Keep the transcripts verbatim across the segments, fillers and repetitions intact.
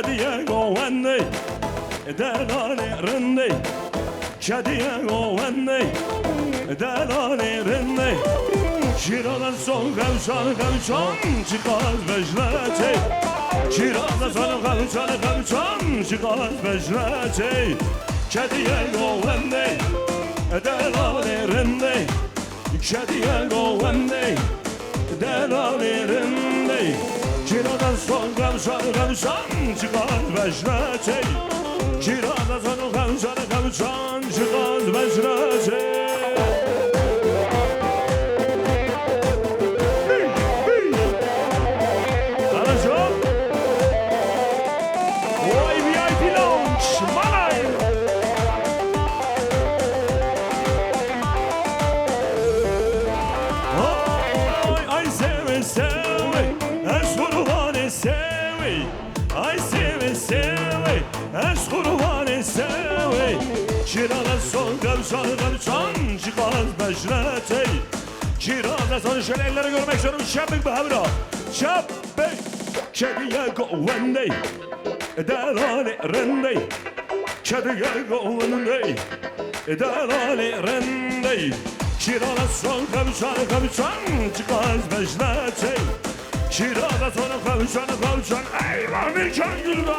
Kediye govendê, delalê rindê. Kediye govendê, delalê rindê. Şîrada son xewşan, xewşan, çiqas vejletê. Şîrada son xewşan, xewşan, çiqas vejletê. Kediye govendê, delalê rindê. Kediye govendê, delalê rindê. Çîrada son xewşan, xewşan, çiqas vejletê. Çîrada son xewşan, xewşan, çiqas vejletê. Hey, hey. Alejo. Vay V I P Lounge, malay. Ay, ay, sewê, sewê, ez qurbanê sewê. Ay, sewê, sewê, ez qurbanê sewê. Çira de son, gevşan, gevşan, çiqas beşretey. Çira de son, şöyle elleri görmek istiyorum. Şebek be hevra. Şebek. Kediye govendey. Delalê rindey. Kediye govendey. Delalê rindey. Çira de son, xewşan, xewşan, çiqas beşretey. Çira de son, xewşan, xewşan, ey Amîr Can Gülda.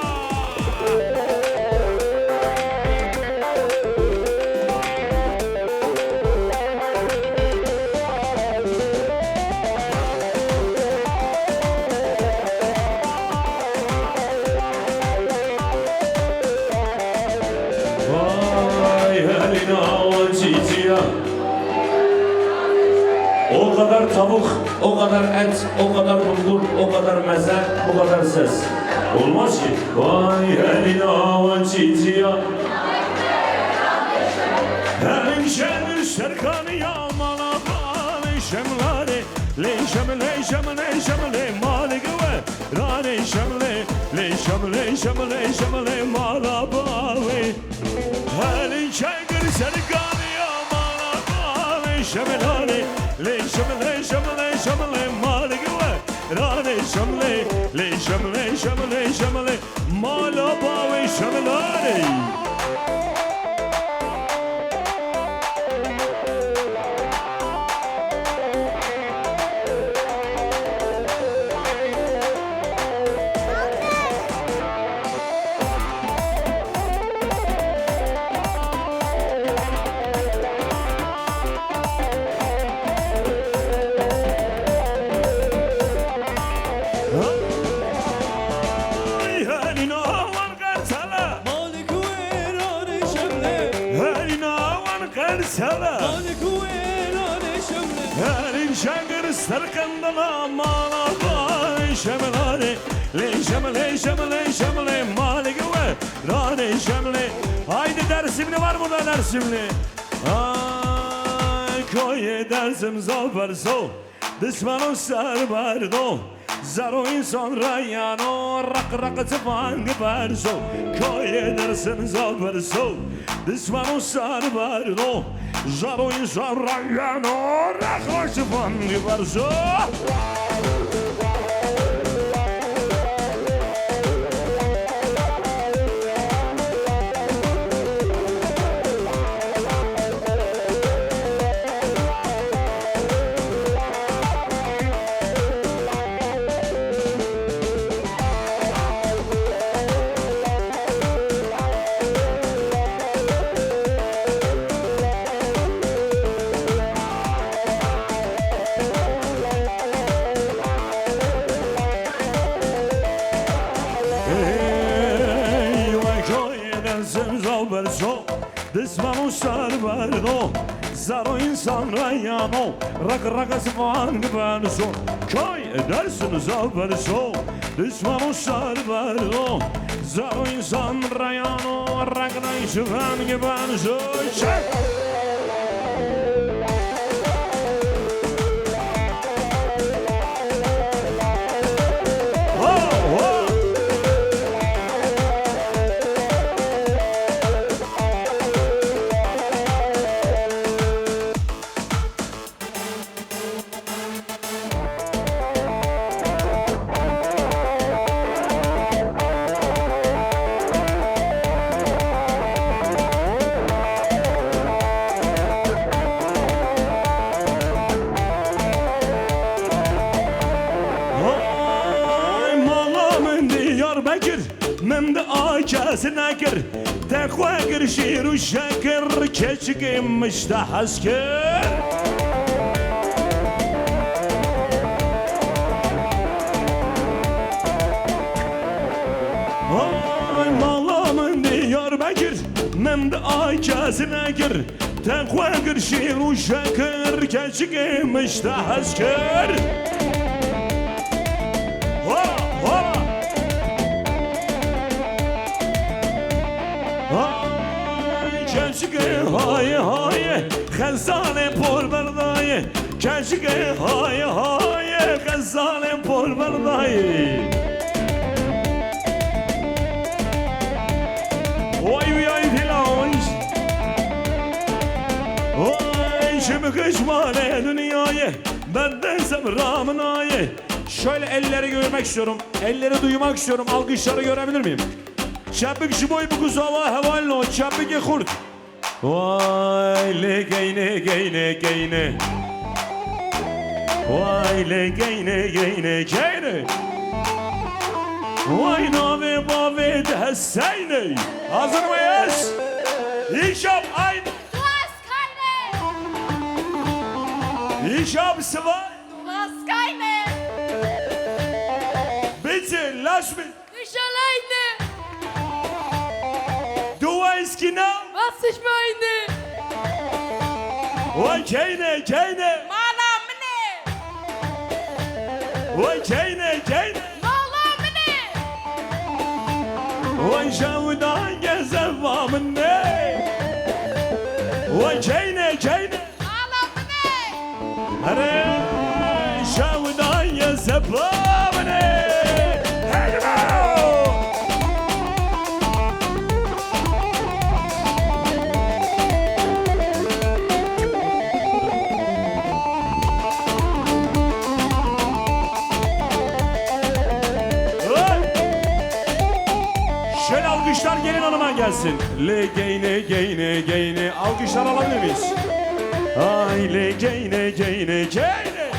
Vay Helîna, wan çîçiya. O kadar tavuk, o kadar et, o kadar bulgur, o kadar meze, bu kadar ses. Olmaz ki. Vay Helîna, wan çîçiya. Helîn şen serkaniya mala bavê şemlare, lê şemle, şemle, şemle, malik we. Ranê şemlê, lê şemlê, şemlê, şemlê mala bavê. Helî çengir serkaniya mala bavê. Şemlanê, lê şemlê, şemlê, şemlê malik we. Ranê şemlê, lê şemlê, şemlê, şemlê mala bavê şemlanê. Ay, Helîna wan qersele. Malik wê ranê şemlê. Helîna wan qersele. Malik wê ranê şemlê. Helîn şengir serkendala mala bavê şemlanê. Lê şemlê, şemlê, şemlê malik we ranê şemlê. Haydi Dersimli var burada Dersimli. Ay, koyê Dersim zafer so. Dismano ser berdo, zero insan reyano, rak rak tifang berzo, koyê Dersim zaferso. Dismano ser berdo, zero insan reyano, rak rak tifang berzo. Ey, vay koyê Dersim zaferso. Dismano ser berdo, zero insan reyano, rak rak sifan berso. Koy Dersim zaferso, dismano ser berdo, zero insan reyano, rak rak sifan berso. Çek! Min di a kes nekir, te xwe kir şîr û şekir, keçikê min ji te hez kir. Ay mala min Diyarbekir, min di a kes nekir, te xwe kir şîr û şekir, keçikê min ji te hez kir. Hola, hola. Ay, keçikê haye haye, xezalê por berdaye. Keçikê haye haye, xezalê por berdaye. Oy, oy, oy, filan. Oy, çimkişmanê dinyayê, berdê sebra min ayê. Şöyle elleri görmek istiyorum. Elleri duymak istiyorum. Alkışları görebilir miyim? Çepik ji bo bikuzava hevalno, çepikê xurt. Vay lê geyne, geyne, geyne. Vay lê geyne, geyne, geyne. Vay navê bavê de Heseyne. Hazır mıyız? Hicab aynı. Duaz kayne. Hicab sıva. Duaz kayne. Bitte, lass mich. Nişalayne. Du weißt genau. Was ich meine. Wan keyne, keyne. Mala min e. Wan keyne, keyne. Mala min e. Wan şewdan gezeva min e. Wan keyne, keyne. Mala min e. Here şewdan ye sepa min e. Hey, bravo! Hey! Şöyle alkışlar gelin hanıma gelsin. Le geyne, geyne, geyne. Alkışlar alabilir miyiz? Ay le geyne, geyne, geyne.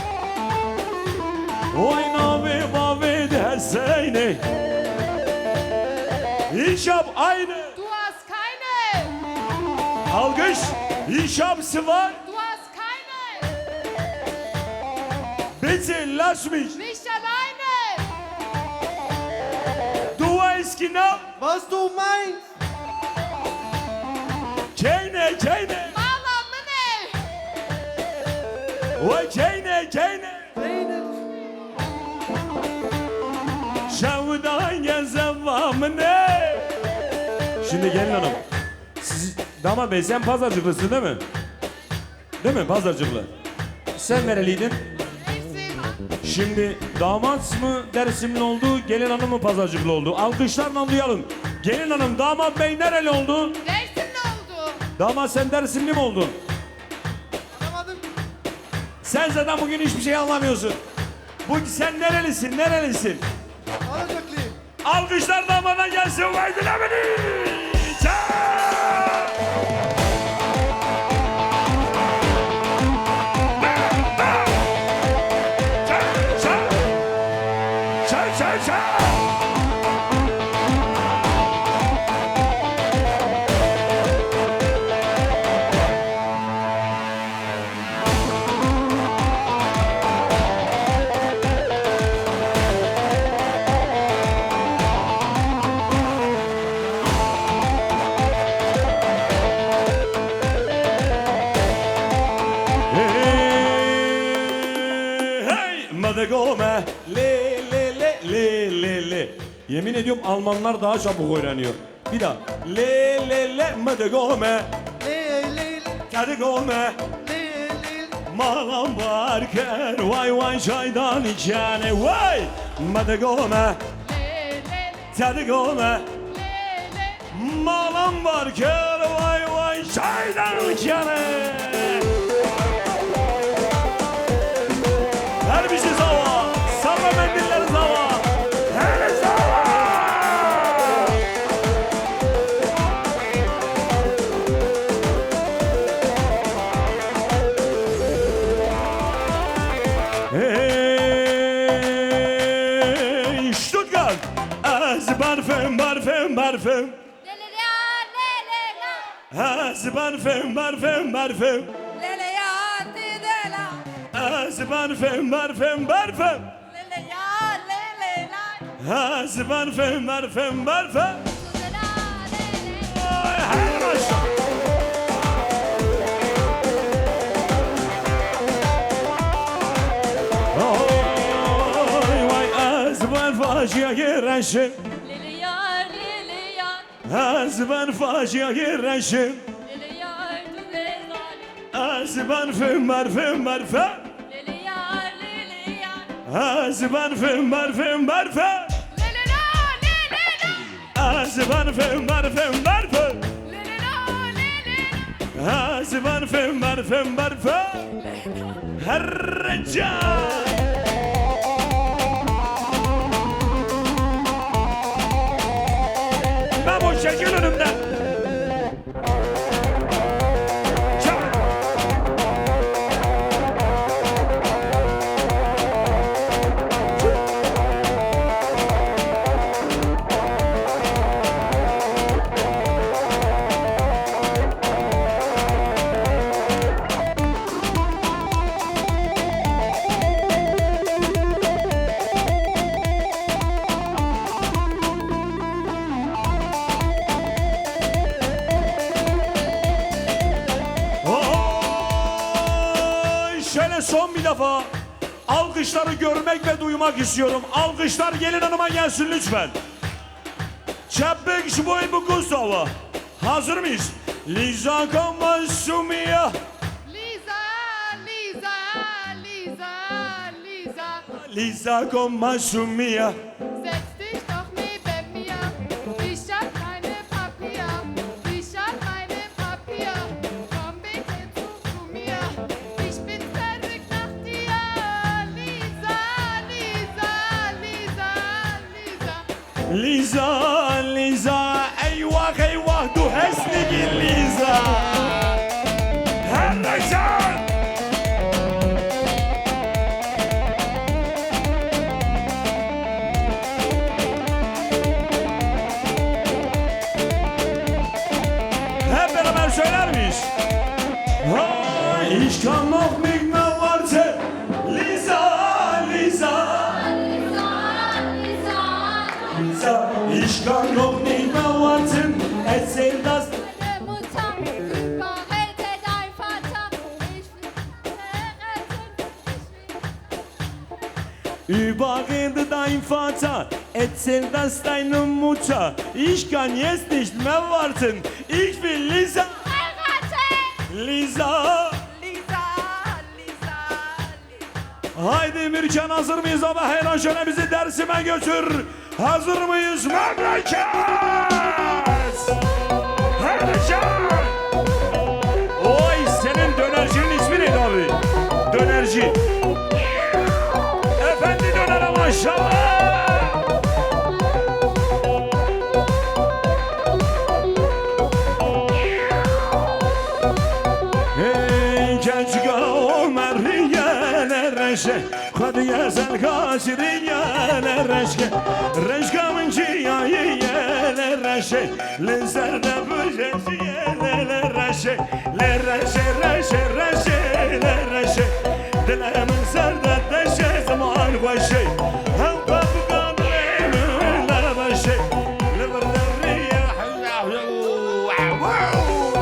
Oy navê bavê de Heseyne. Hicab aynı. Duaz kayne. Alkış. Hicab sıfır. Duaz kayne. Bitte, lass mich. Nişalayne. Du weißt genau. Was du meinst. Keyne, keyne. Mala min e. Ve keyne, keyne. Şewdan gezeva min e. Şimdi gelin hanım, siz, damat bey, sen Pazarcıklısın değil mi? Değil mi? Pazarcıklı. Sen nereliydin? Dersim. Şimdi damat mı Dersimli oldu, gelin hanım mı Pazarcıklı oldu? Alkışlarla duyalım. Gelin hanım, damat bey nereli oldu? Dersimli oldu. Damat, sen Dersimli mi oldun? Anlamadım. Sen zaten bugün hiçbir şey anlamıyorsun. Bu, sen nerelisin, nerelisin? Pazarcıklıyım. Alkışlar damada gelsin, haydi ne bileyim. Çal! Çal, çal! Çal, çal, çal! Hey, hey, me digome. Lê, lê, lê, lê, lê, lê. Yemin ediyorum Almanlar daha çabuk öğreniyor. Bir daha. Lê, lê, lê, me digome. Lê, lê, lê. Te digome. Lê, lê, lê. Malam bar kir, vay, vay, çaydan içene, vay. Me digome. Lê, lê, lê. Te digome. Lê, lê. Malam bar kir, vay, vay, çaydan içene. Her bir şey zava, salla mendilleri zava. Her zava. Hey, Stuttgart. Ez Parfüm, parfüm, parfüm. Lê lê ya, lê lê la. Ez parfüm, parfüm, parfüm. Lê lê ya, tê dê la. Ez parfüm, parfüm, parfüm. Lê lê ya, lê lê la. Ez parfüm, parfüm, parfüm. Tê dê la, lê lê. Ay, hey, maşallah. Oy, vay, ez parfüm, faciye girişim. Lê lê ya, lê lê ya. Ez ben faciya girişim. Lê lê yar tu dê zalim. Ez ben fim ber fim ber fe. Lê lê yar, lê lê yar. Ez ben fim ber fim ber fe. Lê lê la, lê lê la. Ez ben fim ber fim ber fe. Lê lê la, lê lê la. Ez ben fim ber fim ber fe. Her can. Memo, çekil önümden. Çak. Oy, şöyle son bir defa alkışları görmek ve duymak istiyorum. Alkışlar gelin hanıma gelsin lütfen. Çepik ji bo Ebû Kusawa. Hazır mıyız? Lisa Kamaşumiya. Lisa, Lisa, Lisa, Lisa. Lisa Kamaşumiya. Setz dich doch neben mir. Ich hab keine Papier. Ich hab keine Papier. Komm bitte zu mir. Ich bin verrückt nach dir. Lisa, Lisa, Lisa, Lisa. Lîza, Lîza, eywax, eywax, tu hest dikî Lîza. Her reşan. Hep beraber söyler miyiz? Hay, ich kann noch nicht mehr warten. Lisa, Lisa. Lisa, ich kann noch nicht mehr warten. Erzähl das. Mutter, überrede dein Vater. Ich will heiraten, ich will Überrede dein Vater, erzähl das deine Mutter. Ich kann jetzt nicht mehr warten. Ich will Lisa heiraten. Lisa. Lisa, Lisa, Lisa. Haydi Mirkan, hazır mıyız? Ama hayran şöyle bizi Dersim'e götür. Hazır mıyız memleket? Heyecan! Oy, senin dönercinin ismi neydi abi? Dönerci. Efendi dönere maşallah. Hey, genç Ömer, yine reşe. Xwediyê ser kaşirî ye lê reşke, reşka min çiyayî ye lê reşe, li ser de bijêjî ye lê lê reşe, lê reşe, reşe, reşe, lê reşe, dilê min ser de deşe ziman xweşe, hew qapika dilê min lê beşe, li vir derrî ye.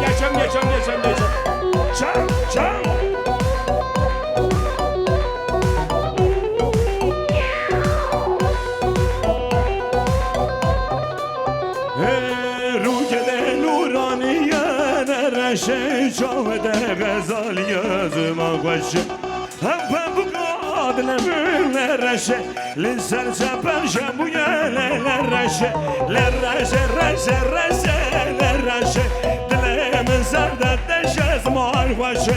Geçem, geçem, geçem, geçem. Çal, çal. Hey, rûkê de nûranî ye, ne reşe, çavê de xezalî ye, ziman xweş e. Hem pembûka dilê min lê reşe, li ser çeper jebûye lê lê reşe, lê reşe, reşe, reşe, lê reşe, dilê min ser de deşe ziman xweşe.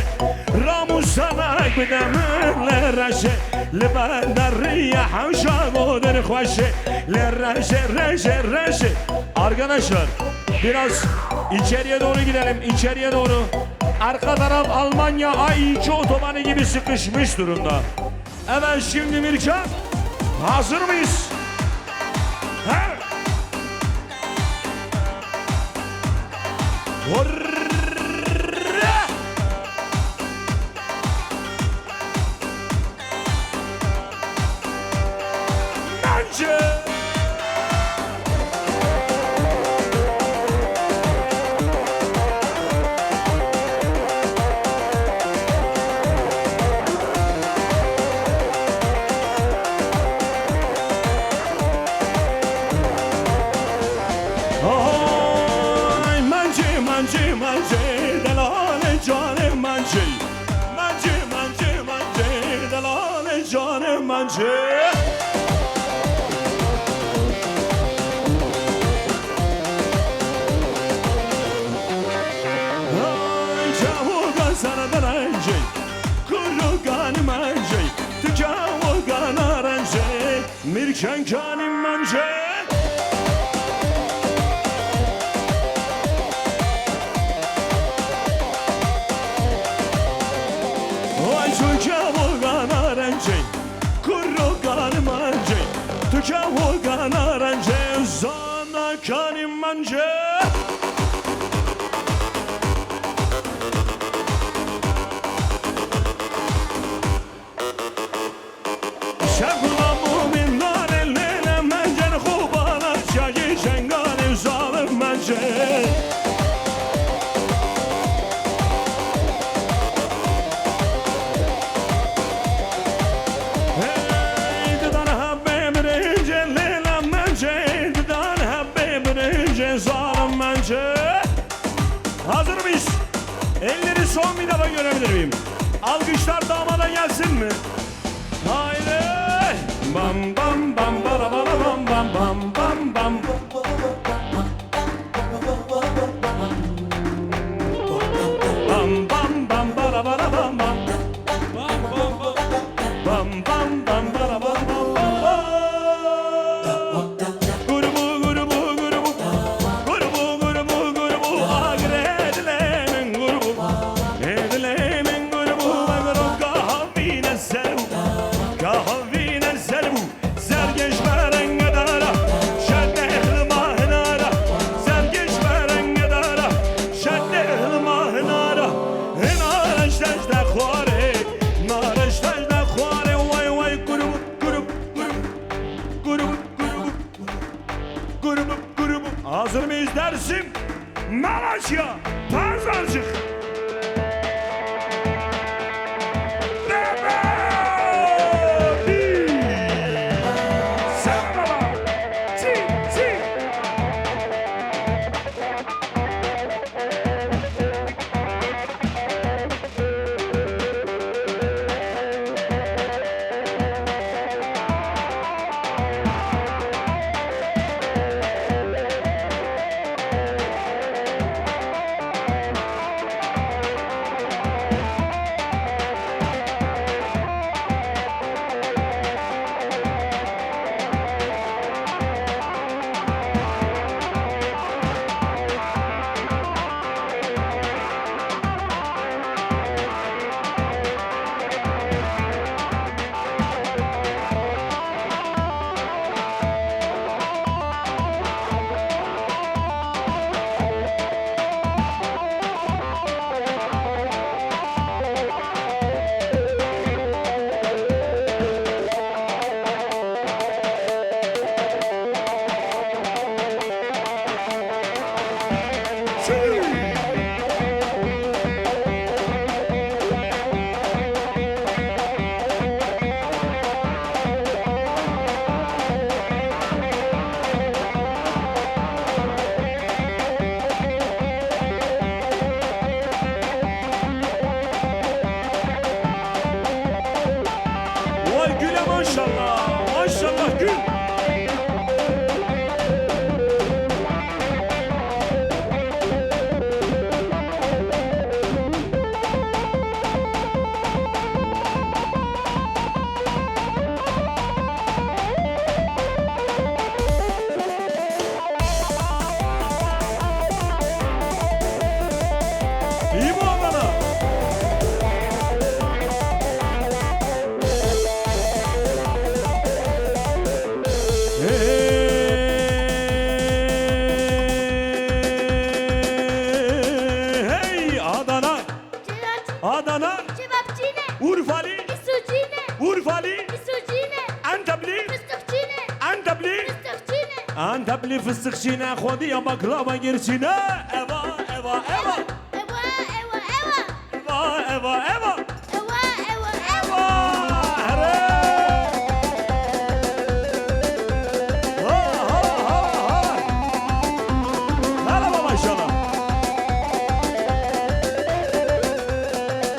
Ramûsanek bide min lê reşe, li benderî ye hewşa godir xweşe, lê reşe, reşe, reşe. Arkadaşlar, biraz içeriye doğru gidelim, içeriye doğru. Arka taraf Almanya A iki otobanı gibi sıkışmış durumda. Evet, şimdi Mirkan, hazır mıyız? He? Ay mancê, mancê, mancê, delalê canê mancê. Mancê, mancê, mancê, delalê canê mancê. Ay çavuka sana derencê, kurukanî mancê, tu çavuka narencê. Mirçenkanî mancê. Ay tu çavuka narencê, kurukanî mancê, tu çavuka narencê, zanakanî mancê. Şevla mûmîn nane lêle mencên xûbana çayê şengalê zalim mencê. Hey, didar hebê birincê lêle mencê, didar hebê birincê zalim mencê. Hazır mıyız? Elleri son bir defa görebilir miyim? Alkışlar damada gelsin mi? Haydi! Bam bam bam bara bara bam bam bam bam bam. Bam bam bam bara bara bam bam. Bam bam bam. Bam bam bam bara bam bam bam bam. Gurubu, gurubu, gurubu. Gurubu, gurubu, gurubu. Agre dilê min gurubu. Ê dilê min gurubu. Vegro kahvîne zer bû. Kahvîne zer bû. Zergêş berenge dara. Şedê xilma hinara. Zergêş berenge dara. Şedê xilma hinara. Hinara şeş de xwarê. Nara şeş de xwarê. Way way gurubu, gurubu, gurubu. Gurubu, gurubu. Grubu, grubu. Hazır mıyız Dersim? Malatya, Pazarcık. Bebe! Sen baba! Çin, çin! Vay Gül'e maşallah, maşallah Gül. Valî. Îsocîne. Enteblî. Fıstığçîne. Enteblî. Fıstığçîne. Enteblî fıstığçîne. Xwedî ya baklava girçîne. Eva, eva, eva. Eva, eva, eva. Eva, eva, eva. Eva, eva, eva. Eva. Here. Ha, ha, ha, ha. Hele baba inşallah.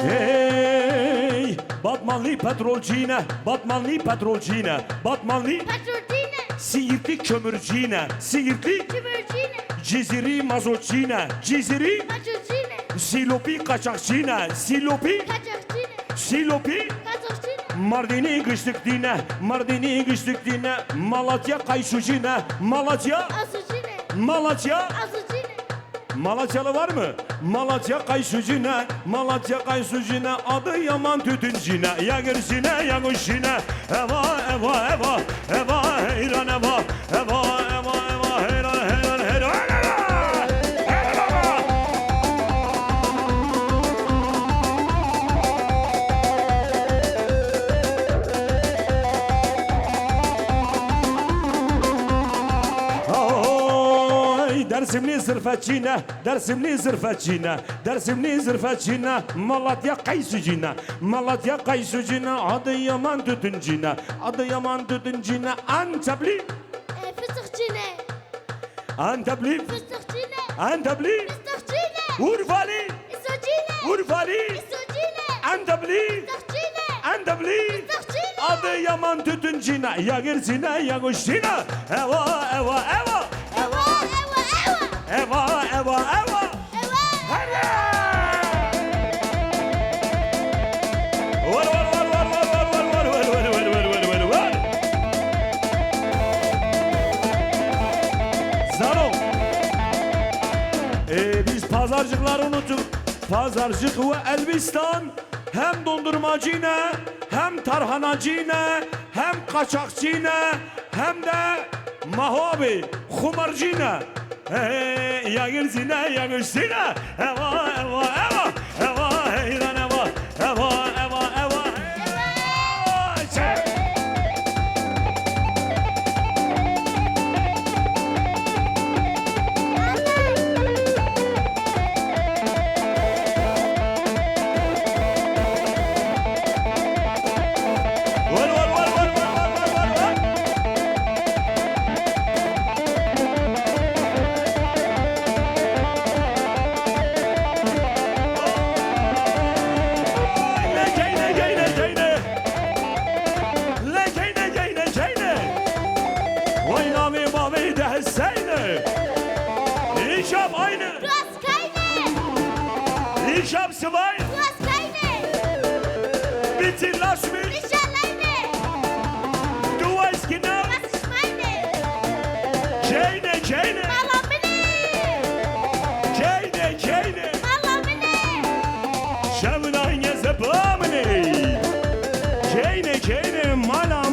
Hey. Batmanlî petrolcî ne, Batmanlî petrolcî ne, Batmanlî Petrolcî ne. Siirtlî kömürcî ne, Siirtlî Kömürcî ne. Cizîrî mazotçî ne, Cizîrî Mazotçî ne. Sîlopî qaçaxçî ne, Sîlopî Kaçakçî ne. Sîlopî Kaçakçî ne. Mardînî giştiktî ne, Mardînî giştiktî ne, Malatya qaysucî ne, Malatya Azıcî ne. Malatya Azıcî ne. Malatyalı var mı? Malatya qaysucî ne, Malatya qaysucî ne, Adıyaman tütüncî ne, ya girşî ne, ya guşî ne. Eva, eva, eva, eva, heyran eva, eva, eva, eva, heyran, heyran, heyran, eva! Eva! Oy, Dersimli zirfeçî ne, Dersimli zirfeçî ne, Dersimli zirfeçî ne, Malatya qaysucî ne, Malatya qaysucî ne, Adıyaman tütüncî ne, Adıyaman tütüncî ne, Enteblî. E, fıstıkçı ne? Enteblî. Fıstıkçı ne? Enteblî. Fıstıkçı ne? Urfalî. Isocî ne? Urfalî. Isocî ne? Enteblî. Fıstıkçı ne? Enteblî. Fıstıkçı ne? Adıyaman tütüncî ne, ya girşî ne, ya guşî ne. Eva, eva, eva. Eva, eva, eva. Eva, eva, eva. Eva. Hele! Var, var, var. Zano. Ee, biz pazarcıkları unuttuk. Pazarcık ve Elbistan hem dondurmacı ne, hem tarhanacı ne, hem kaçakçı ne, hem de mahobi, xumarcî ne. Hey, ya girsîne, ya guştîne. Eva, eva, eva. Eva, heyran eva. Eva, eva, eva. Eva, çek. Wer, wer, wer. Lê ceyne, ceyne, ceyne. Lê ceyne, ceyne, ceyne. Vay navê bavê de Heseyne. Hişam aynı. Raskayne. Hişam sivay. Raskayne. Bitti laşmi. Nişanlayne. Duwa eskina. Basışmayne. Ceyne, ceyne. Malamine. Ceyne, ceyne. Malamine. Şevnayne zebamine. Ceyne, ceyne, mala.